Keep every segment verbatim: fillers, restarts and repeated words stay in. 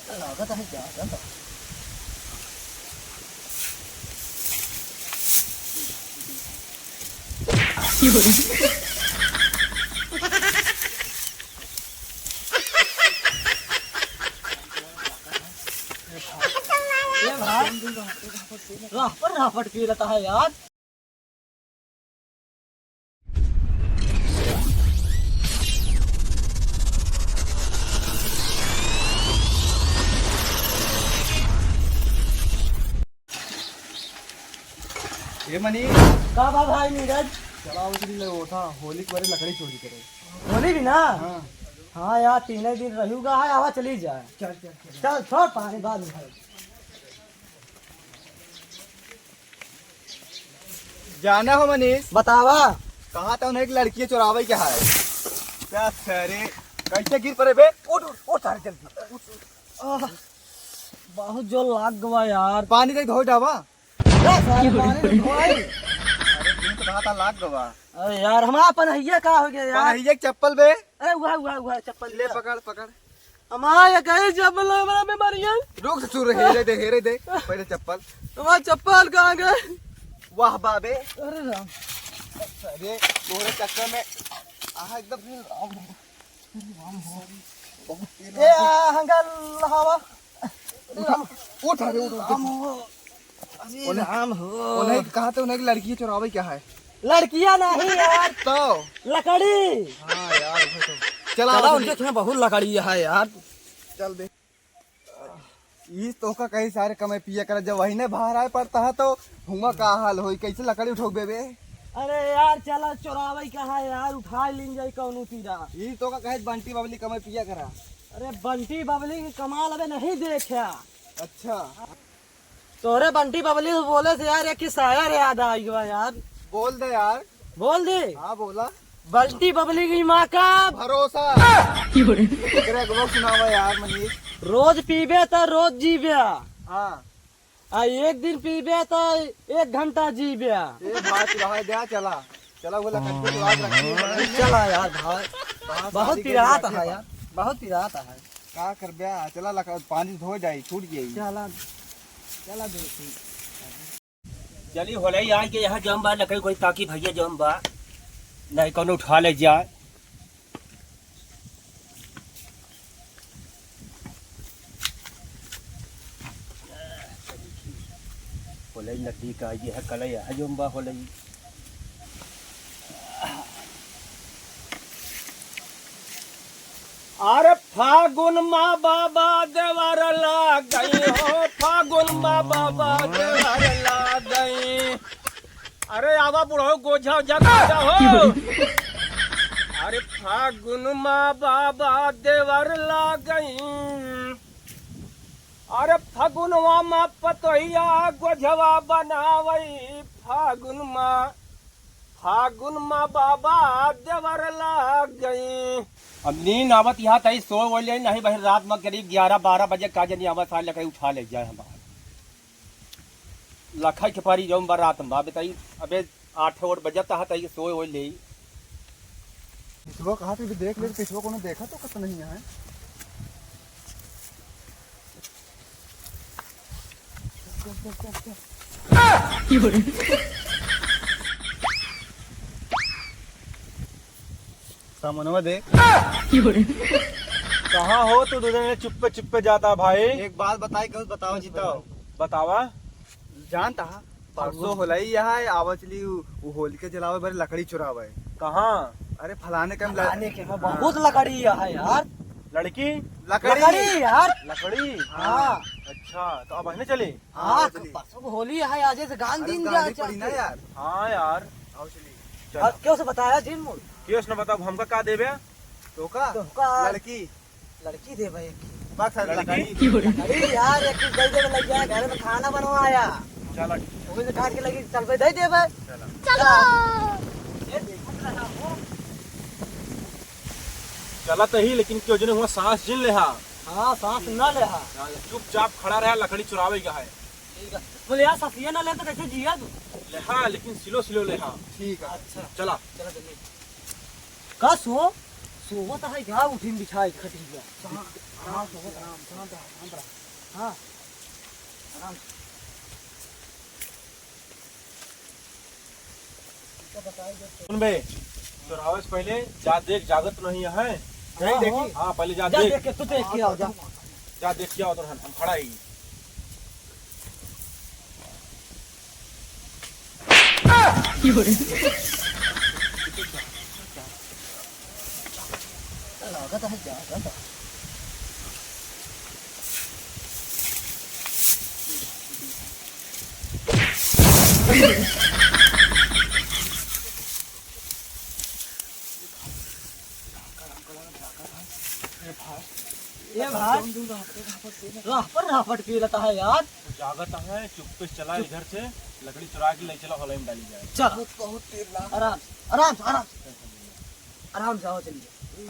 लागत है क्या, क्या? ए भाई, राह पर राह पर पी लेता है यार। ए मनीष। का बा भाई नीरज? चला, उस दिन ले वो था, होली के बारे लकड़ी चोरी करे। होली भी ना? हाँ। हाँ यार, तीन ही दिन रहूगा है, आवा चली जाए। चल, चल, चल। चल, छोड़ पानी बाद में खाए। जाना हो मनीष? बतावा। कहा था उन्हें एक लड़की चुरावे के है। क्या सारे, कैसे गिर पड़े बे? उठ, उठ, उठ सारे जल्दी। उठ, उठ। आह, बहुत जोर लाग गवा यार। पानी दे धो डावा। ए, सारे पानी में धोई। अरे, तू तो कहा था लाग गवा। अरे यार, हमारा पनहिया का हो गया यार? पनहिया के चप्पल बे। अरे, हुआ, हुआ, हुआ, चप्पल ले, लिया। पकड़, पकड़। हमारा ये कहीं चप्पल हमारा बीमारी है। रुक, सुन रे, हेरे दे, हेरे दे, पहले चप्पल। हमारा चप्पल कहाँ गए? वाह बाबे। अरे राम। अरे, तोरे चक्कर में, आहा, एकदम राम। ए, आ, हंगा लहावा। उठा, उठ, अरे, उठ, उठ। राम हो। अरे, उन्हें, राम हो। उन्हें कहा थे, उन्हें एक लड़की चुरावे क्या है? लड़कियां नहीं यार। तो? लकड़ी। हाँ यार, वो तो। चला, चला, उनके खेत में बहुत लकड़ी है यार। चल दे। ई तोहका कहीं सारे कमे पिया कर, जब वही ने बाहर आए पड़ता है तो हुआ का हाल होई, कैसे लकड़ी उठोबे बे? अरे यार, चला चोरावे का है यार, उठा लीन जाई कौनो तीरा। ई तोहका कहे बंटी बबली कमे पिया करा। अरे बंटी बबली के कमाल अबे नहीं देखा। अच्छा। तोरे बंटी बबली बोले से यार, एक किस्सा यार याद आ गया यार। बोल दे यार। बोल दे। हाँ, बोला। बंटी बबली की माँ का भरोसा। एकरे अगवा सुनावा यार, मनीष। रोज पीबे त रोज जीबे। हाँ। आ एक दिन पीबे त एक घंटा जीबे। ए भाई, तू रहा दे, चला। चला, वो लकड़ी को याद रखिए। चला यार भाई। कहाँ बहुत शादी के पिरात बाकी है है? यार, बहुत पिरात है। का करबे? चला, लक-, पानी धो जाई, छूट जाई। चला, चला दोस्ती। चली होलई आइ के यहाँ जौन बा, लकड़ी कोई ताकी भैया जौन बा, नहीं कौनो उठा ले जाए। होलई नदी का ये है कलई है जौन बा होलई। अरे फागुन मा बाबा देवर लाग गई हो, फागुन मा बाबा देवर लाग गई। अरे आवा बुढ़ऊ गोझा ओझा गोझा हो। अरे फागुन मा बाबा देवर लाग गई। अरे फगुनवा मा पतोहिया गोझवा बनावई, फागुन मा, फागुन मा बाबा देवर लाग गई। अब नींद आवत यहाँ तई सो वो ले नहीं बहन, रात मा करीब ग्यारह बारह बजे का जनी आवत साल लकड़ी उठा ले जाए हमार। लखई के पारी जौन बा रात मा बताई, अबे आठ ओठ बजत है तई सो वो ले। पिछुआ कहाँ पे भी देख ले, पिछुआ कोनो देखा तो कत नहीं है। सामनवा दे। कहाँ हो तू, दो जने चुप्पे चुप्पे जाता भाई? एक बात बताई, कहूँ बताओ जी तो। बतावा। जानता हा, परसों होलई यहाँ है, आवा चली उ, उ होलिका जलावे बरे लकड़ी चुरावे। कहाँ? अरे फलाने के हम ल-, फलाने के में हाँ। बहुत लकड़ी है यार। लड़की? लकड़ी। लकड़ी यार। लकड़ी? हाँ। अच्छा, तो अब अहने चले? हाँ, आवा चली। परसों को होली है, आज से गान अरे दिन गान जा दिन पड़ी ना चाहते। यार। हाँ यार। आओ चली। चल। और क्यों से बताया जिन मुड़? क्यों से ना बताओ, हमका का देबे? तो का? तो का? लड़की। लड़की दे भाई एक। बस, लड़की? लड़की। अरे यार, एक चीज दे दे, लग जाए, घर में खाना बनवाया। चला। वो भी काट के लगी, चल भाई, दे दे भाई। चला। चलो। ये देखो ना हो। चला तो ही, लेकिन क्यों जने हुआ सांस जिन लेहा। हाँ, सांस न लेहा। चुपचाप खड़ा रहा, लकड़ी चुरावे का है। ठीक है। बोले यार, सांस ये ना ले तो कैसे जिया तू? लेहा, लेकिन सिलो सिलो लेहा। ठीक है। अच्छा। चला। चला जल्दी। का सो? सोवत है का? उठिन बिछाई खटिया। हाँ, हाँ, सोवत है। शांत रह, शांत रह। हाँ। आराम से। सुन बे, चोरावे से पहले जा देख, जागत नहीं है। नहीं देखी? हाँ, पहले जा जा देख। देख के, तू देख के आओ, जा। जा देख के आओ, तो हम, हम खड़ा ही। लागत है, जागत है। ए भाई, राह पर राह पट के लेता है यार। जागत है, चुप्पे से चला इधर से, लकड़ी चुरा के ले चला, होले में डाली जाए। चल। बहुत, बहुत तेज लाग। आराम से, आराम से, आराम से। आराम से आओ, चलिए।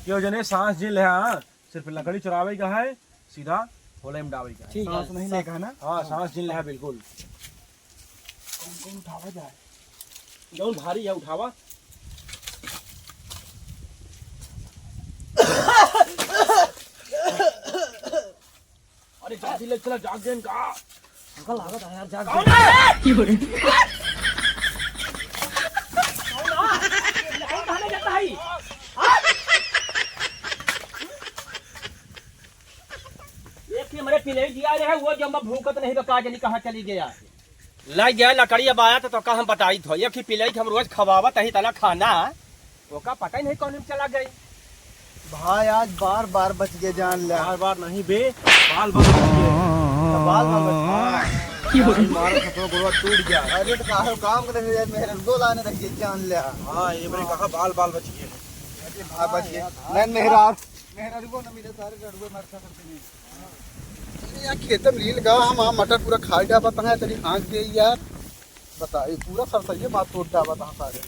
यो जने सांस जी ले, हाँ, सिर्फ लकड़ी चुरावे का है, सीधा होले में डावे का है। ठीक है, सांस नहीं लेगा ना? हाँ, सांस जी ले, हाँ, बिल्कुल। कौन, कौन उठावा जाए? जौन भारी है, उठावा। अरे, जाग ले, चला, जाग गए का? हमका लागत है यार, जाग कौन गए। है? कौन है? कौन है? कौन जाता है? हाँ? एक ही हमरे पिलई दिया रहे, वो जम्मा भूकत नहीं, तो का जानी कहाँ चली गया। लग गया लकड़ी, अब आया तो, तो का हम बताई थो, एक ही पिलई के हम रोज खवावत ही तना खाना, ओका पता ही नहीं कौन में चला गई। भाई, आज बार बार बच गए, जान ले। बार बार नहीं बे, बाल बाल बच गए। तो बाल बाल बच गए। हाँ। मारा खतवा गोड़वा टूट गया। अरे तो काहे काम करे यार, मेहररुआ लाने रहिए, जान ले। हाँ, ये मेरे कहा बाल बाल बच गए। अरे भाई बच गए। नहीं, मेहरार, मेहररुआ न मिले, सारे ररुआ मरता करते नहीं। अरे यार, खेत में लील गा, हम, हम मटर पूरा खा गया, पता है, तेरी हाँक गई यार। बता, ये पूरा सरसैये मार तोड़ डाबा था सारे।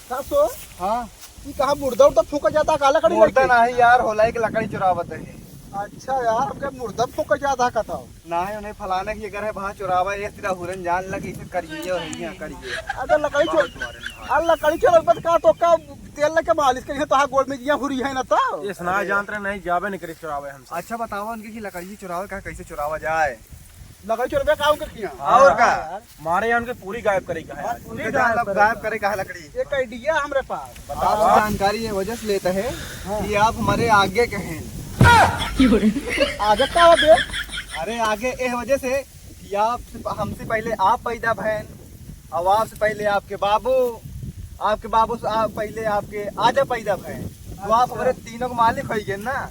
का सो? हाँ। ये कहाँ मुर्दा उर्दा फूंका जाता, काला कड़ी मुर्दा लगी? नहीं यार, होला एक लकड़ी चुरावत है। अच्छा यार, हमके मुर्दा फूंका जाता का था? नहीं, उन्हें फलाने की अगर है, वहाँ चुरावा, ये तेरा हुरन जान लगी, इसे करिए और यहाँ करिए। अरे लकड़ी चुर-, बहुत मारे हैं। अरे लकड़ी चुरावत का तो का तेल लेके मालिश करिए, तो हाँ गोड़ में जिया हुरी है ना तो। ये सुना जानत रहे, नहीं जाबे नहीं करी चुरावे हमसे। अच्छा बतावा उनके कि लकड़ी चुरावे का कैसे चुरावा जाए? लकड़ी चोरबे का उनके किया। और का? मारे यहाँ उनके पूरी गायब करे का है आज। पूरी उनके गायब गायब, करे गायब का। करे का है लकड़ी। एक idea हमरे पास। बताओ। आपसे जानकारी ये वजह से लेते हैं हाँ। कि आप हमारे आगे के हैं। आगे का हो बे? अरे आगे ए वजह से कि आप, हमसे पहले आप पैदा भैन, और आपसे पहले आपके बाबू, आपके बाबू से आप पहले आपके आजा पैदा भैन, तो आप हमारे तीनों के मालिक हो गए ना।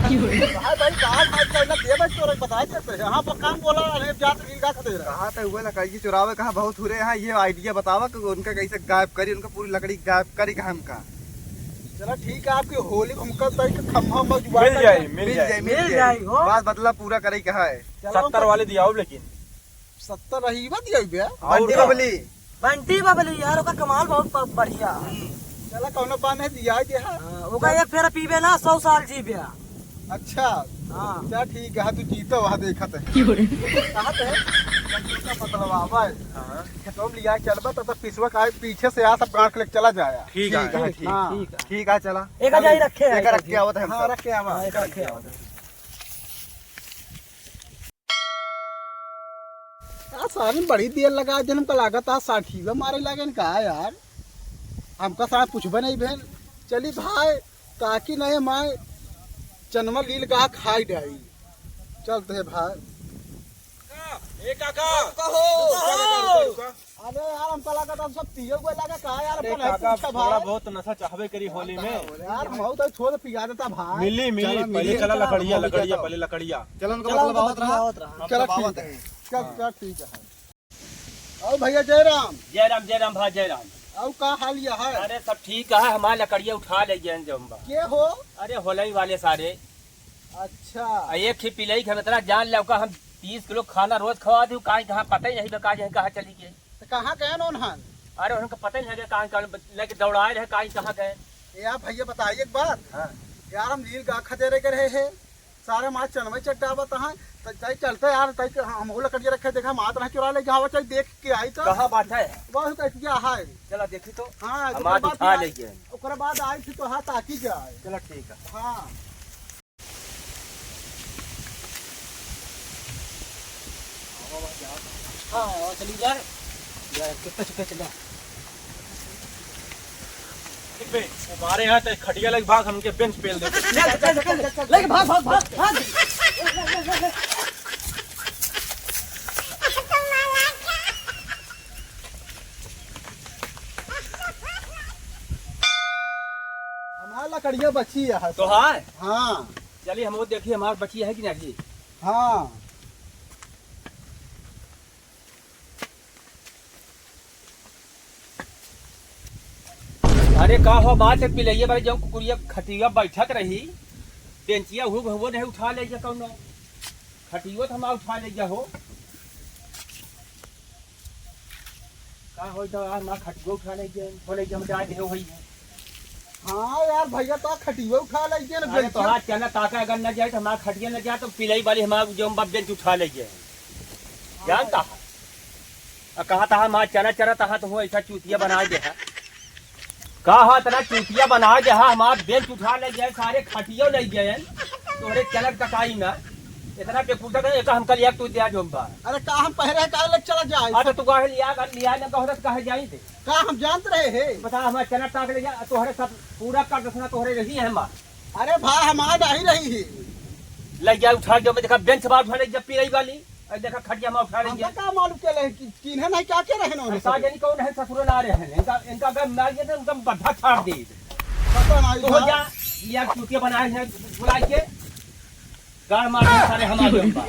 भाई, भाई, कहाँ भाई, पहले दे भाई, तोरे बताए देते हैं। हाँ, पर काम बोला, अरे, जात रील का खतरे रहा। कहाँ तक हुआ लकड़ी चुरावे, कहाँ बहुत हुरे हैं, ये idea बतावा कि उनका कैसे गायब करी, उनका पूरी लकड़ी गायब करी कहाँ हमका। चला ठीक है, आपकी होली में हमका तय के खम्भा उम्भा जुगाड़ मिल करी। जाए, मिल मिल जाए। जाए, मिल मिल जाए। जाए, हो। बात बदला पूरा करे कहा है। चला सत्तर वाले दियाओ लेकिन। सत्तर रही बा दिया बे। और बंटी का? बबली। बंटी बबली यार, ओकर कमाल बहुत ब-, बढ़िया है। चला कौनो बात नहीं, दिया के है। हाँ, ओकर एक फेरा पीबे ना, सौ साल जीबे। अच्छा। हाँ। चल ठीक है, तू जीतो वहाँ देखत है। कहाँ पे? चल, तू का मतलब आवा है। हाँ। खेतों में लिया चलबा, तब तक पिसवा का पीछे से आ, सब गांठ के लेके चला जाया। ठीक है, ठीक है, ठीक। हाँ। ठीक है। ठीक है, चला। एक हजार ही रखे हैं, एक रख के आवत है हम हाँ, सब। रख के आवा। हाँ, एक रख के आवा। यार, सारे में बड़ी देर लगा, जन हमका लागत आज साठीवा मारे लागे न का यार? हमका सारा पूछबे नहीं भेल। चली भाई, ताकि नहीं माय चनवा लील का खाई डाई। चलते हैं भाई। ए काका, कहो। रुका, रुका, रुका, रुका। अरे यार, हमका लागत आज सब पिए हुए लगा का यार, अरे हमका नहीं काका, पूछा थोड़ा भाई। बहुत नशा चाहबे करी होली में। यार, हम तो छोड़ पिया देता भाई। मिली, मिली, चलो, पहले मिली। चला चला, लकड़िया, हम लकड़िया, जाता। पहले लकड़िया। चलो, उनका चलो, बतलावत रहा। बतलावत रहा। चलो, चलो, ठीक है। ठीक है। चल, चल, ठीक है। और भैया जय राम। जय राम, जय राम भाई, जय राम। और का हाल यह है? अरे, सब ठीक है, हमार लकड़िया उठा ले गए हैं जो हम बा। के हो? अरे, होलई वाले सारे। अच्छा। आ, एक ही पिलई के हम इतना जान ले, ओका हम तीस किलो खाना रोज खवा दी, काई कहाँ पता ही नहीं बा, का जाने कहाँ चली गई। तो कहाँ गए न उन्हन? अरे, उनका पता ही नहीं लगे, काई, काई लेके दौड़ाए रहे, काई कहाँ गए। यार भैया, बताइए एक बात। हाँ। यार, हम लील गा खदेरे के रहे हैं, अरे माँ चनवे चट्टावत है, त तई चलते यार, तई के हम वो लकड़िया रखे, देखा मात ना चुरा ले जावा, चाहे देख के आई तो। कहाँ बात है? बहुत अटिया है। चला देखी तो। हाँ, हमार ओकरे बाद उठा आई, ले गए। ओकरे बाद आई फिर तो हाथ आकी जाए। चला ठीक है। हाँ। हाँ, चली जा। यार, चुपे, चुपे चला। ठीक बे, हमारे यहाँ तो खटिया लग भाग, हमके बेंच पेल दे। चल, चल, चल, चल, चल। लेके भाग, भाग, भाग, भाग। हमार लकड़िया बची है। तो हाँ? हाँ। चलिए, हम वो देखिए, हमार बची है कि नहीं? हाँ। अरे का हो बात है, पिलैया बारे जौन कुकुरिया खटिया बैठत रही, बेंचिया हु-, हुआ नहीं उठा ले जा कौनो, खटियो तो हमार उठा ले जा हो। का होई तो यार, ना खटियो उठा ले गए, बोले कि हम जाए देहो होई है। हाँ यार, भैया तो खटियो उठा ले गए ना, अरे बेंचिया। तो हाथ चला ताका अगर न जाए तो हमारा खटिया न जाए तो पिलाई वाली हमारा जो हम बेंच उठा ले गए। जानता है? आ कहा था हमारा चला चला तहा तो हो ऐसा चूतिया बना दे है। कहा इतना चूतिया बना दे है, हमारा बेंच उठा ले गए, सारे खटियो ले गए, तोहरे चलत कटाई ना। इतना बेकुलता करे, एक हम कल एक तू दिया जोम्बा। अरे का हम पहरे का लग चला जाए? हाँ, तो तू काहे लिया, अगर लिया ना कहत, काहे जाई थे? का हम जानत रहे हे? बता, हमारा चना टाक ले जा, तोहरे सब पूरा कर दसना तोहरे रही है हमार। अरे भाई, हमार नहीं रही है। ले जा, उठा के, मैं देखा बेंच बार उठा ले जा, पिलाई वाली। अरे देखा, खटिया में उठा ले हमका जा। का मालूम के रहे कि किन्हें नहीं क्या के रहे ना अरे उन्हें का सब? जानी कौन है ससुर ला रहे हैं। इनका, इनका अगर मार दिया तो उनका बद्धा छाड़ दे। पता नहीं तो हो था। जा, लिया चूतिया बनाए हैं, बुला के। गाड़ मार दे सारे हमारे ऊपर।